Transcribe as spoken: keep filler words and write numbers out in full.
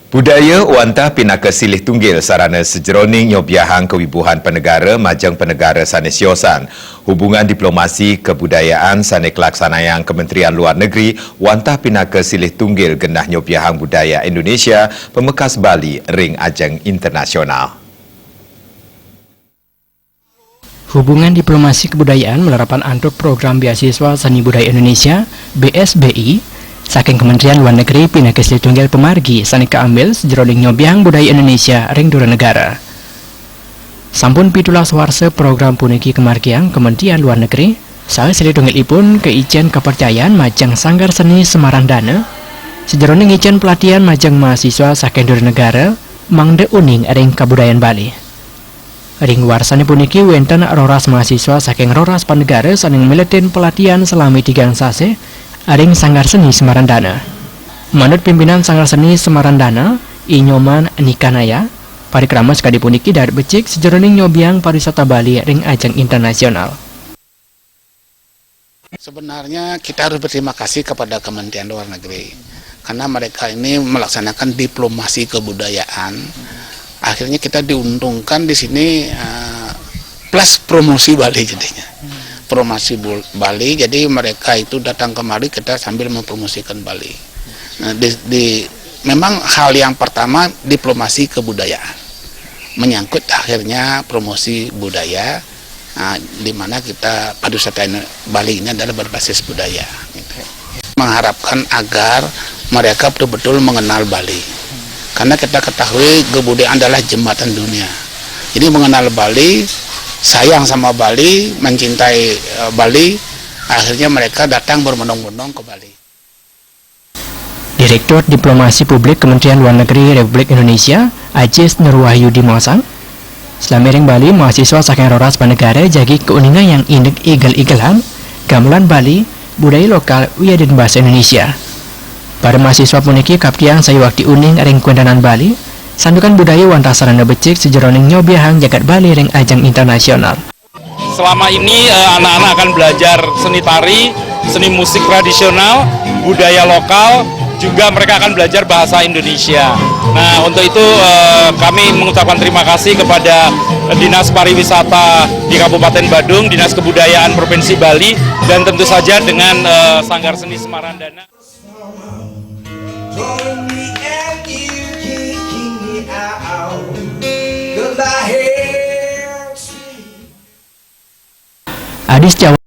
Budaya wantah pinaka silih tunggil sarana sajeroning nyobiahang kawibuhan panegara majeng panegara sane siosan. Hubungan diplomasi kabudayaan sane kalaksanayang Kementerian Luar Negeri wantah pinaka silih tunggil genah nyobiahang budaya Indonesia pamekas Bali ring ajeng internasional. Hubungan diplomasi kebudayaan malarapan antuk Program Beasiswa Seni Budaya Indonesia, B S B I, saking Kementerian Luar Negeri pinaka silih tunggil pamargi sane kaambil sajeroning nyobiahang budaya Indonesia ring dura negara. Sampun pitulas warsa program puniki kamargiang Kementerian Luar Negeri, saha silih tunggilipun kaican kapercayan majeng Sanggar Seni Semarandana, sajeroning ican pelatihan majeng mahasiswa saking dura negara, mangda uning ring kabudayan Bali. Ring warsane puniki wenten roras mahasiswa saking roras panegara sane miletin pelatihan salami tigang sasih ring Sanggar Seni Semarandana. Manut pimpinan Sanggar Seni Semarandana, I Nyoman Nikanaya, parikrama sakadi puniki dahat becik sajeroning nyobiahang pariwisata Bali ring ajeng internasional. Sebenarnya kita harus berterima kasih kepada Kementerian Luar Negeri karena mereka ini melaksanakan diplomasi kebudayaan. Akhirnya kita diuntungkan di sini, eh, plus promosi Bali jadinya. Promosi Bul- Bali, jadi mereka itu datang kemari kita sambil mempromosikan Bali. Nah, di, di memang hal yang pertama diplomasi kebudayaan menyangkut akhirnya promosi budaya, ah, di mana kita pariwisata ini, Bali ini adalah berbasis budaya, gitu. Mengharapkan agar mereka betul-betul mengenal Bali. Karena kita ketahui kebudayaan adalah jembatan dunia. Jadi mengenal Bali, sayang sama Bali, mencintai, eh, Bali, akhirnya mereka datang berbondong-bondong ke Bali. Direktur Diplomasi Publik Kementerian Luar Negeri Republik Indonesia, Ajis Nurwahyudi maosang, salami ring Bali, mahasiswa saking roras panegara jagi kauningayang indik igel-igelan, gamelan Bali, budaya lokal, wiadin basa Indonesia. Para mahasiswa puniki kaptiang sayuakti uning ring kuindanan Bali, santukan budaya wantah sarana becik sajeroning nyobiahang jagat Bali ring ajeng internasional. Selama ini, eh, anak-anak akan belajar seni tari, seni musik tradisional, budaya lokal, juga mereka akan belajar bahasa Indonesia. Nah, untuk itu, eh, kami mengucapkan terima kasih kepada Dinas Pariwisata di Kabupaten Badung, Dinas Kebudayaan Provinsi Bali, dan tentu saja dengan, eh, Sanggar Seni Semarandana. Adi Setiawan